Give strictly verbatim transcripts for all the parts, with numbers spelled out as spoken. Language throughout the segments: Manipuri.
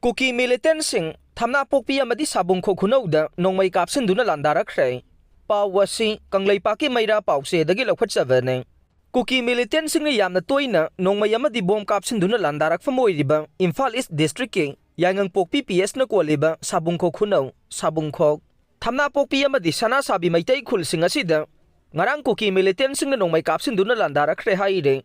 ꯀꯨꯀꯤ ꯃꯤꯂꯤꯇꯦꯟꯁꯤꯡ ꯊꯝꯅꯥꯄꯣꯛꯄꯤ ꯑꯃꯗꯤ ꯁꯥꯕꯨꯡꯈꯣꯛ ꯈꯨꯅꯧꯗ ꯅꯣꯡꯃꯩ ꯀꯥꯞꯁꯤꯟꯗꯨꯅ ꯂꯥꯟꯗꯥꯔꯛꯈ꯭ꯔꯦ꯫ ꯄꯥꯎ ꯑꯁꯤ ꯀꯪꯂꯩꯄꯥꯛꯀꯤ ꯃꯩꯔꯥ ꯄꯥꯎꯆꯦꯗꯒꯤ ꯂꯧꯈꯠꯆꯕꯅꯤ꯫ ꯀꯨꯀꯤ ꯃꯤꯂꯤꯇꯦꯟꯁꯤꯡꯅ ꯌꯥꯝꯅ ꯇꯣꯏꯅ ꯅꯣꯡꯃꯩ ꯑꯃꯗꯤ ꯕꯣꯝ ꯀꯥꯞꯁꯤꯟꯗꯨꯅ ꯂꯥꯟꯗꯥꯔꯛꯐꯝ ꯑꯣꯏꯔꯤꯕ ꯏꯝꯐꯥꯜ ꯏꯁ ꯗꯤꯁꯇ꯭ꯔꯤꯛꯀꯤ ꯌꯥꯏꯉꯪꯄꯣꯛꯄꯤ ꯄꯤ ꯑꯦꯁꯅ ꯀꯣꯜꯂꯤꯕ ꯁꯥꯕꯨꯡꯈꯣꯛ ꯈꯨꯅꯧ, ꯁꯥꯕꯨꯡꯈꯣꯛ, ꯊꯝꯅꯥꯄꯣꯛꯄꯤ ꯑꯃꯗꯤ ꯁꯅꯥꯁꯥꯕꯤ ꯃꯩꯇꯩ ꯈꯨꯜꯁꯤꯡ ꯑꯁꯤꯗ ꯉꯔꯥꯡ ꯀꯨꯀꯤ ꯃꯤꯂꯤꯇꯦꯟꯁꯤꯡꯅ ꯅꯣꯡꯃꯩ ꯀꯥꯞꯁꯤꯟꯗꯨꯅ ꯂꯥꯟꯗꯥꯔꯛꯈ꯭ꯔꯦ ꯍꯥꯏꯔꯦ꯫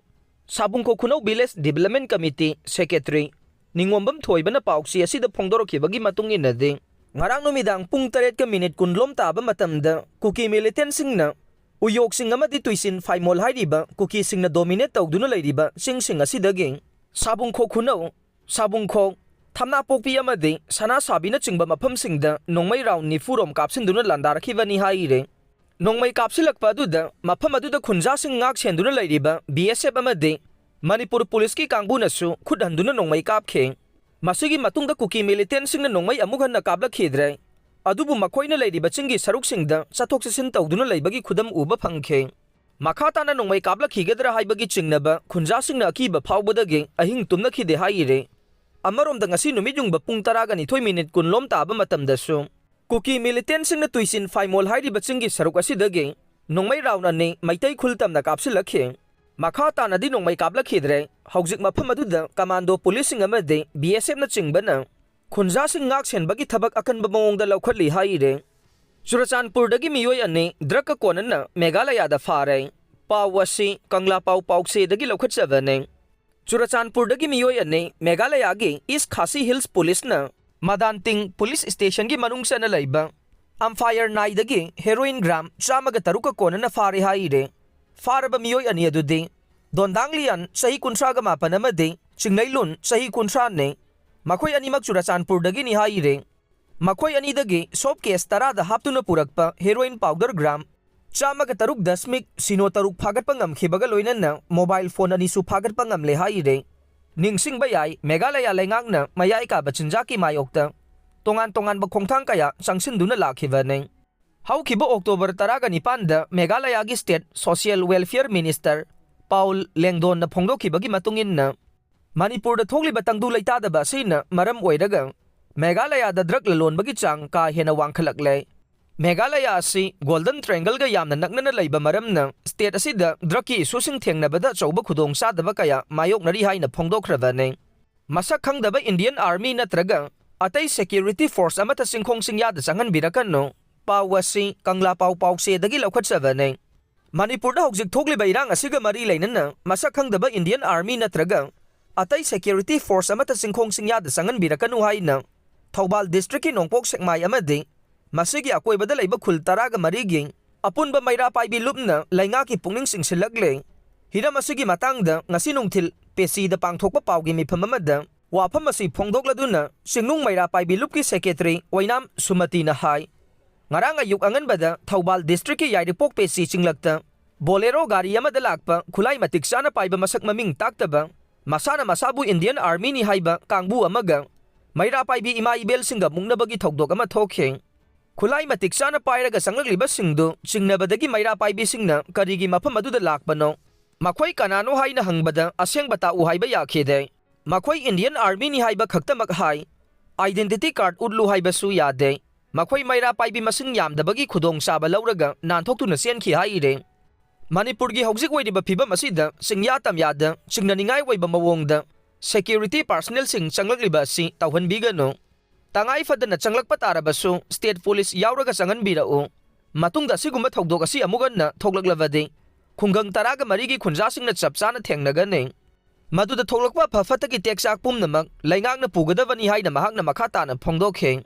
ꯁꯥꯕꯨꯡꯈꯣꯛ ꯈꯨꯅꯧ ꯚꯤꯂꯦꯖ ꯗꯤꯕꯂꯞꯃꯦꯟ ꯀꯃꯤꯇꯤ ꯁꯦꯀ꯭ꯔꯦꯇꯔꯤ ꯅꯤꯉꯣꯝꯕꯝ ꯊꯣꯏꯕꯅ ꯄꯥꯎꯆꯦ ꯑꯁꯤꯗ ꯐꯣꯡꯗꯣꯔꯛꯈꯤꯕꯒꯤ ꯃꯇꯨꯡ ꯏꯟꯅꯗꯤ, ꯉꯔꯥꯡ ꯅꯨꯃꯤꯗꯥꯡ ꯄꯨꯡ ꯇꯔꯦꯠꯀ ꯃꯤꯅꯤꯠ ꯀꯨꯟꯂꯣꯝ ꯇꯥꯕ ꯃꯇꯝꯗ ꯀꯨꯀꯤ ꯃꯤꯂꯤꯇꯦꯟꯁꯤꯡꯅ ꯎꯌꯣꯛꯁꯤꯡ ꯑꯃꯗꯤ ꯇꯨꯏꯁꯤꯟ ꯐꯥꯏꯃꯣꯜ ꯍꯥꯏꯔꯤꯕ ꯀꯨꯀꯤꯁꯤꯡꯅ ꯗꯣꯃꯤꯅꯦꯠ ꯇꯧꯗꯨꯅ ꯂꯩꯔꯤꯕ ꯆꯤꯡꯁꯤꯡ ꯑꯁꯤꯗꯒꯤ ꯁꯥꯕꯨꯡꯈꯣꯛ ꯈꯨꯅꯧ, ꯁꯥꯕꯨꯡꯈꯣꯛ, ꯊꯝꯅꯥꯄꯣꯛꯄꯤ ꯑꯃꯗꯤ ꯁꯅꯥꯁꯥꯕꯤꯅꯆꯤꯡꯕ ꯃꯐꯝꯁꯤꯡꯗ ꯅꯣꯡꯃꯩ ꯔꯥꯎꯟ ꯅꯤꯐꯨꯔꯣꯝ ꯀꯥꯞꯁꯤꯟꯗꯨꯅ ꯂꯥꯟꯗꯥꯔꯛꯈꯤꯕꯅꯤ ꯍꯥꯏꯔꯦ꯫ ꯅꯣꯡꯃꯩ ꯀꯥꯞꯁꯤꯜꯂꯛꯄ ꯑꯗꯨꯗ ꯃꯐꯝ ꯑꯗꯨꯗ ꯈꯨꯟꯖꯥꯁꯤꯡ ꯉꯥꯛ ꯁꯦꯟꯗꯨꯅ ꯂꯩꯔꯤꯕ ꯕꯤ ꯑꯦꯁ ꯑꯦꯐ ꯑꯃꯗꯤ ꯃꯅꯤꯄꯨꯔ ꯄꯨꯂꯤꯁꯀꯤ ꯀꯥꯡꯕꯨꯅꯁꯨ ꯈꯨꯠ ꯍꯟꯗꯨꯅ ꯅꯣꯡꯃꯩ ꯀꯥꯞꯈꯤ꯫ ꯃꯁꯤꯒꯤ ꯃꯇꯨꯡꯗ ꯀꯨꯀꯤ ꯃꯤꯂꯤꯇꯦꯟꯁꯤꯡꯅ ꯅꯣꯡꯃꯩ ꯑꯃꯨꯛ ꯍꯟꯅ ꯀꯥꯞꯂꯛꯈꯤꯗ꯭ꯔꯦ꯫ ꯑꯗꯨꯕꯨ ꯃꯈꯣꯏꯅ ꯂꯩꯔꯤꯕ ꯆꯤꯡꯒꯤ ꯁꯔꯨꯛꯁꯤꯡꯗ ꯆꯠꯊꯣꯛ ꯆꯠꯁꯤꯟ ꯇꯧꯗꯨꯅ ꯂꯩꯕꯒꯤ ꯈꯨꯗꯝ ꯎꯕ ꯐꯪꯈꯤ꯫ ꯃꯈꯥ ꯇꯥꯅ ꯅꯣꯡꯃꯩ ꯀꯥꯞꯂꯛꯈꯤꯒꯗ꯭ꯔꯥ ꯍꯥꯏꯕꯒꯤ ꯆꯤꯡꯅꯕ ꯈꯨꯟꯖꯥꯁꯤꯡꯅ ꯑꯀꯤꯕ ꯐꯥꯎꯕꯗꯒꯤ ꯑꯍꯤꯡ ꯇꯨꯝꯅꯈꯤꯗꯦ ꯍꯥꯏꯔꯤ꯫ ꯑꯃꯔꯣꯝꯗ ꯉꯁꯤ ꯅꯨꯃꯤꯠ ꯌꯨꯡꯕ ꯄꯨꯡ ꯇꯔꯥꯒ ꯅꯤꯊꯣꯏ ꯃꯤꯅꯤꯠ ꯀꯨꯟꯂꯣꯝ ꯇꯥꯕ ꯃꯇꯝꯗꯁꯨ ꯀꯨꯀꯤ ꯃꯤꯂꯤꯇꯦꯟꯁꯤꯡꯅ ꯇꯨꯏꯁꯤꯟ ꯐꯥꯏꯃꯣꯜ ꯍꯥꯏꯔꯤꯕ ꯆꯤꯡꯒꯤ ꯁꯔꯨꯛ ꯑꯁꯤꯗꯒꯤ ꯅꯣꯡꯃꯩ ꯔꯥꯎꯟ ꯑꯅꯤ ꯃꯩꯇꯩ ꯈꯨꯜ ꯇꯝꯅ ꯀꯥꯞꯁꯤꯜꯂꯛꯈꯤ꯫ ꯃꯈꯥ ꯇꯥꯅꯗꯤ ꯅꯣꯡꯃꯩ ꯀꯥꯞꯂꯛꯈꯤꯗ꯭ꯔꯦ꯫ ꯍꯧꯖꯤꯛ ꯃꯐꯝ ꯑꯗꯨꯗ ꯀꯃꯥꯟꯗꯣ ꯄꯨꯂꯤꯁꯁꯤꯡ ꯑꯃꯗꯤ ꯕꯤ ꯑꯦꯁ ꯑꯦꯐꯅꯆꯤꯡꯕꯅ ꯈꯨꯟꯖꯥꯁꯤꯡ ꯉꯥꯛ ꯁꯦꯟꯕꯒꯤ ꯊꯕꯛ ꯑꯀꯟꯕ ꯃꯑꯣꯡꯗ ꯂꯧꯈꯠꯂꯤ ꯍꯥꯏꯔꯦ꯫ ꯆꯨꯔꯆꯥꯟꯄꯨꯔꯗꯒꯤ ꯃꯤꯑꯣꯏ ꯑꯅꯤ ꯗ꯭ꯔꯒꯀ ꯀꯣꯟꯅꯅ ꯃꯦꯘꯥꯂꯌꯥꯗ ꯐꯥꯔꯦ꯫ ꯄꯥꯎ ꯑꯁꯤ ꯀꯪꯂꯥ ꯄꯥꯎ ꯄꯥꯎꯆꯦꯗꯒꯤ ꯂꯧꯈꯠꯆꯕꯅꯤ꯫ ꯆꯨꯔꯆꯥꯟꯄꯨꯔꯗꯒꯤ ꯃꯤꯑꯣꯏ ꯑꯅꯤ ꯃꯦꯘꯥꯂꯌꯥꯒꯤ ꯏꯁ ꯈꯥꯁꯤ ꯍꯤꯜꯁ ꯄꯨꯂꯤꯁꯅ ꯃꯗꯥꯟꯇꯤꯡ ꯄꯨꯂꯤꯁ ꯁ꯭ꯇꯦꯁꯟꯒꯤ ꯃꯅꯨꯡ ꯆꯟꯅ ꯂꯩꯕ ꯑꯝꯐꯥꯌꯔ ꯅꯥꯏꯗꯒꯤ ꯍꯦꯔꯣꯏꯟ ꯒ꯭ꯔꯥꯝ ꯆꯥꯝꯃꯒ ꯇꯔꯨꯛꯀ ꯀꯣꯟꯅꯅ ꯐꯥꯔꯦ ꯍꯥꯏꯔꯦ꯫ ꯐꯥꯔꯕ ꯃꯤꯑꯣꯏ ꯑꯅꯤ ꯑꯗꯨꯗꯤ ꯗꯣꯟꯗꯥꯡꯂꯤꯌꯥꯟ ꯆꯍꯤ ꯀꯨꯟꯊ꯭ꯔꯥꯒ ꯃꯥꯄꯟ ꯑꯃꯗꯤ ꯆꯤꯡꯂꯩꯂꯨꯟ ꯆꯍꯤ ꯀꯨꯟꯊ꯭ꯔꯥꯅꯤ꯫ ꯃꯈꯣꯏ ꯑꯅꯤꯃꯛ ꯆꯨꯔꯆꯥꯟꯄꯨꯔꯗꯒꯤꯅꯤ ꯍꯥꯏꯔꯦ꯫ ꯃꯈꯣꯏ ꯑꯅꯤꯗꯒꯤ ꯁꯣꯞ ꯀꯦꯁ ꯇꯔꯥꯗ ꯍꯥꯞꯇꯨꯅ ꯄꯨꯔꯛꯄ ꯍꯦꯔꯣꯏꯟ ꯄꯥꯎꯗꯔ ꯒ꯭ꯔꯥꯝ ꯆꯥꯝꯃꯒ ꯇꯔꯨꯛ ꯗꯁꯃꯤꯛ ꯁꯤꯅꯣ ꯇꯔꯨꯛ ꯐꯥꯒꯠꯄ ꯉꯝꯈꯤꯕꯒ ꯂꯣꯏꯅꯅ ꯃꯣꯕꯥꯏꯜ ꯐꯣꯟ ꯑꯅꯤꯁꯨ ꯐꯥꯒꯠꯄ ꯉꯝꯂꯦ ꯍꯥꯏꯔꯦ꯫ ꯅꯤꯡꯁꯤꯡꯕ ꯌꯥꯏ, ꯃꯦꯘꯥꯂꯌꯥ ꯂꯩꯉꯥꯛꯅ ꯃꯌꯥꯏ ꯀꯥꯕ ꯆꯤꯟꯖꯥꯛꯀꯤ ꯃꯥꯌꯣꯛꯇ ꯇꯣꯉꯥꯟ ꯇꯣꯉꯥꯟꯕ ꯈꯣꯡꯊꯥꯡ ꯀꯌꯥ ꯆꯪꯁꯤꯟꯗꯨꯅ ꯂꯥꯛꯈꯤꯕꯅꯤ꯫ ꯍꯧꯈꯤꯕ ꯑꯣꯛꯇꯣꯕꯔ ꯇꯔꯥꯒ ꯅꯤꯄꯥꯟꯗ ꯃꯦꯘꯥꯂꯌꯥꯒꯤ ꯁ꯭ꯇꯦꯠ ꯁꯣꯁꯤꯌꯦꯜ ꯋꯦꯜꯐꯤꯌꯔ ꯃꯤꯅꯤꯁꯇꯔ ꯄꯥꯎꯜ ꯂꯦꯡꯗꯣꯟꯅ ꯐꯣꯡꯗꯣꯛꯈꯤꯕꯒꯤ ꯃꯇꯨꯡ ꯏꯟꯅ, ꯃꯅꯤꯄꯨꯔꯗ ꯊꯣꯛꯂꯤꯕ ꯇꯪꯗꯨ ꯂꯩꯇꯥꯗꯕ ꯑꯁꯤꯅ ꯃꯔꯝ ꯑꯣꯏꯔꯒ ꯃꯦꯘꯥꯂꯌꯥꯗ ꯗ꯭ꯔꯒ ꯂꯂꯣꯟꯕꯒꯤ ꯆꯥꯡ ꯀꯥ ꯍꯦꯟꯅ ꯋꯥꯡꯈꯠꯂꯛꯂꯦ꯫ ꯃꯦꯘꯥꯂꯌꯥ ꯑꯁꯤ ꯒꯣꯜꯗꯟ ꯇ꯭ꯔꯥꯏꯌꯦꯡꯒꯜꯒ ꯌꯥꯝꯅ ꯅꯛꯅꯅ ꯂꯩꯕ ꯃꯔꯝꯅ ꯁ꯭ꯇꯦꯠ ꯑꯁꯤꯗ ꯗ꯭ꯔꯒꯀꯤ ꯏꯁꯨꯁꯤꯡ ꯊꯦꯡꯅꯕꯗ ꯑꯆꯧꯕ ꯈꯨꯗꯣꯡꯆꯥꯗꯕ ꯀꯌꯥ ꯃꯥꯌꯣꯛꯅꯔꯤ ꯍꯥꯏꯅ ꯐꯣꯡꯗꯣꯛꯈ꯭ꯔꯕꯅꯤ꯫ ꯃꯁꯛ ꯈꯪꯗꯕ ꯏꯟꯗꯤꯌꯟ ꯑꯥꯔꯃꯤ ꯅꯠꯇ꯭ꯔꯒ ꯑꯇꯩ ꯁꯦꯀ꯭ꯌꯨꯔꯤꯇꯤ ꯐꯣꯔꯁ ꯑꯃꯠꯇ ꯆꯤꯡꯈꯣꯡ ꯆꯤꯡꯌꯥꯗ ꯆꯪꯍꯟꯕꯤꯔꯛꯀꯅꯨ꯫ ꯄꯥꯎ ꯑꯁꯤ ꯀꯪꯂꯥ ꯄꯥꯎ ꯄꯥꯎꯆꯦꯗꯒꯤ ꯂꯧꯈꯠꯆꯕꯅꯤ꯫ ꯃꯅꯤꯄꯨꯔꯗ ꯍꯧꯖꯤꯛ ꯊꯣꯛꯂꯤꯕ ꯏꯔꯥꯡ ꯑꯁꯤꯒ ꯃꯔꯤ ꯂꯩꯅꯅ ꯃꯁꯛ ꯈꯪꯗꯕ ꯏꯟꯗꯤꯌꯟ ꯑꯥꯔꯃꯤ ꯅꯠꯇ꯭ꯔꯒ ꯑꯇꯩ ꯁꯦꯀ꯭ꯌꯨꯔꯤꯇꯤ ꯐꯣꯔꯁ ꯑꯃꯠꯇ ꯆꯤꯡꯈꯣꯡ ꯆꯤꯡꯌꯥꯗ ꯆꯪꯍꯟꯕꯤꯔꯛꯀꯅꯨ ꯍꯥꯏꯅ ꯊꯧꯕꯥꯜ ꯗꯤꯁꯇ꯭ꯔꯤꯛꯀꯤ ꯅꯣꯡꯄꯣꯛ ꯁꯦꯛꯃꯥꯏ ꯑꯃꯗꯤ ꯃꯁꯤꯒꯤ ꯑꯀꯣꯏꯕꯗ ꯂꯩꯕ ꯈꯨꯜ ꯇꯔꯥꯒ ꯃꯔꯤꯒꯤ ꯑꯄꯨꯟꯕ ꯃꯩꯔꯥ ꯄꯥꯏꯕꯤ ꯂꯨꯞꯅ ꯂꯩꯉꯥꯛꯀꯤ ꯄꯨꯛꯅꯤꯡ ꯆꯤꯡꯁꯤꯜꯂꯛꯂꯦ꯫ ꯍꯤꯔꯝ ꯑꯁꯤꯒꯤ ꯃꯇꯥꯡꯗ ꯉꯁꯤ ꯅꯨꯡꯊꯤꯜ ꯄꯦꯁꯤꯗ ꯄꯥꯡꯊꯣꯛꯄ ꯄꯥꯎꯒꯤ ꯃꯤꯐꯝ ꯑꯃꯗ ꯋꯥꯐꯝ ꯑꯁꯤ ꯐꯣꯡꯗꯣꯛꯂꯗꯨꯅ ꯆꯤꯡꯅꯨꯡ ꯃꯩꯔꯥ ꯄꯥꯏꯕꯤ ꯂꯨꯞꯀꯤ ꯁꯦꯀ꯭ꯔꯦꯇꯔꯤ ꯑꯣꯏꯅꯥꯝ ꯁꯨꯃꯇꯤꯅ ꯍꯥꯏ, ꯉꯔꯥꯡ ꯑꯌꯨꯛ ꯑꯉꯟꯕꯗ ꯊꯧꯕꯥꯜ ꯗꯤꯁꯇ꯭ꯔꯤꯛꯀꯤ ꯌꯥꯏꯔꯤꯄꯣꯛ ꯄꯦꯁꯤ ꯆꯤꯡꯂꯛꯇ ꯕꯣꯂꯦꯔꯣ ꯒꯥꯔꯤ ꯑꯃꯗ ꯂꯥꯛꯄ ꯈꯨꯠꯂꯥꯏ ꯃꯇꯤꯛ ꯆꯥꯅ ꯄꯥꯏꯕ ꯃꯁꯛ ꯃꯃꯤꯡ ꯇꯥꯛꯇꯕ ꯃꯁꯥꯅ ꯃꯁꯥꯕꯨ ꯏꯟꯗꯤꯌꯟ ꯑꯥꯔꯃꯤꯅꯤ ꯍꯥꯏꯕ ꯀꯥꯡꯕꯨ ꯑꯃꯒ ꯃꯩꯔꯥ ꯄꯥꯏꯕꯤ ꯏꯃꯥ ꯏꯕꯦꯜꯁꯤꯡꯒ ꯃꯨꯛꯅꯕꯒꯤ ꯊꯧꯗꯣꯛ ꯑꯃ ꯊꯣꯛꯈꯤ꯫ ꯈꯨꯠꯂꯥꯏ ꯃꯇꯤꯛ ꯆꯥꯅ ꯄꯥꯏꯔꯒ ꯆꯪꯂꯛꯂꯤꯕꯁꯤꯡꯗꯨ ꯆꯤꯡꯅꯕꯗꯒꯤ ꯃꯩꯔꯥ ꯄꯥꯏꯕꯤꯁꯤꯡꯅ ꯀꯔꯤꯒꯤ ꯃꯐꯝ ꯑꯗꯨꯗ ꯂꯥꯛꯄꯅꯣ? ꯃꯈꯣꯏ ꯀꯅꯥꯅꯣ ꯍꯥꯏꯅ ꯍꯪꯕꯗ ꯑꯁꯦꯡꯕ ꯇꯥꯛꯎ ꯍꯥꯏꯕ ꯌꯥꯈꯤꯗꯦ꯫ ꯃꯈꯣꯏ ꯏꯟꯗꯤꯌꯟ ꯑꯥꯔꯃꯤꯅꯤ ꯍꯥꯏꯕ ꯈꯛꯇꯃꯛ ꯍꯥꯏ꯫ ꯑꯥꯏꯗꯦꯟꯇꯤꯇꯤ ꯀꯥꯔꯗ ꯎꯠꯂꯨ ꯍꯥꯏꯕꯁꯨ ꯌꯥꯗꯦ꯫ ꯃꯈꯣꯏ ꯃꯩꯔꯥ ꯄꯥꯏꯕꯤ ꯃꯁꯤꯡ ꯌꯥꯝꯗꯕꯒꯤ ꯈꯨꯗꯣꯡꯆꯥꯕ ꯂꯧꯔꯒ ꯅꯥꯟꯊꯣꯛꯇꯨꯅ ꯆꯦꯟꯈꯤ ꯍꯥꯏꯔꯦ꯫ ꯃꯅꯤꯄꯨꯔꯒꯤ ꯍꯧꯖꯤꯛ ꯑꯣꯏꯔꯤꯕ ꯐꯤꯕꯝ ꯑꯁꯤꯗ ꯆꯤꯡꯌꯥ ꯇꯝꯌꯥꯗ ꯆꯤꯡꯅꯅꯤꯡꯉꯥꯏ ꯑꯣꯏꯕ ꯃꯑꯣꯡꯗ ꯁꯦꯀ꯭ꯌꯨꯔꯤꯇꯤ ꯄꯥꯔꯁꯅꯦꯜꯁꯤꯡ ꯆꯪꯂꯛꯂꯤꯕ ꯑꯁꯤ ꯇꯧꯍꯟꯕꯤꯒꯅꯨ꯫ ꯇꯉꯥꯏ ꯐꯗꯅ ꯆꯪꯂꯛꯄ ꯇꯥꯔꯕꯁꯨ ꯁ꯭ꯇꯦꯠ ꯄꯨꯂꯤꯁ ꯌꯥꯎꯔꯒ ꯆꯪꯍꯟꯕꯤꯔꯛꯎ꯫ ꯃꯇꯨꯡꯗ ꯑꯁꯤꯒꯨꯝꯕ ꯊꯧꯗꯣꯛ ꯑꯁꯤ ꯑꯃꯨꯛ ꯍꯟꯅ ꯊꯣꯛꯂꯛꯂꯕꯗꯤ ꯈꯨꯡꯒꯪ ꯇꯔꯥꯒ ꯃꯔꯤꯒꯤ ꯈꯨꯟꯖꯥꯁꯤꯡꯅ ꯆꯞ ꯆꯥꯅ ꯊꯦꯡꯅꯒꯅꯤ꯫ ꯃꯗꯨꯗ ꯊꯣꯛꯂꯛꯄ ꯑꯐ ꯐꯠꯇꯒꯤ ꯇꯦꯛꯆꯥꯛ ꯄꯨꯝꯅꯃꯛ ꯂꯩꯉꯥꯛꯅ ꯄꯨꯒꯗꯕꯅꯤ ꯍꯥꯏꯅ ꯃꯍꯥꯛꯅ ꯃꯈꯥ ꯇꯥꯅ ꯐꯣꯡꯗꯣꯛꯈꯤ꯫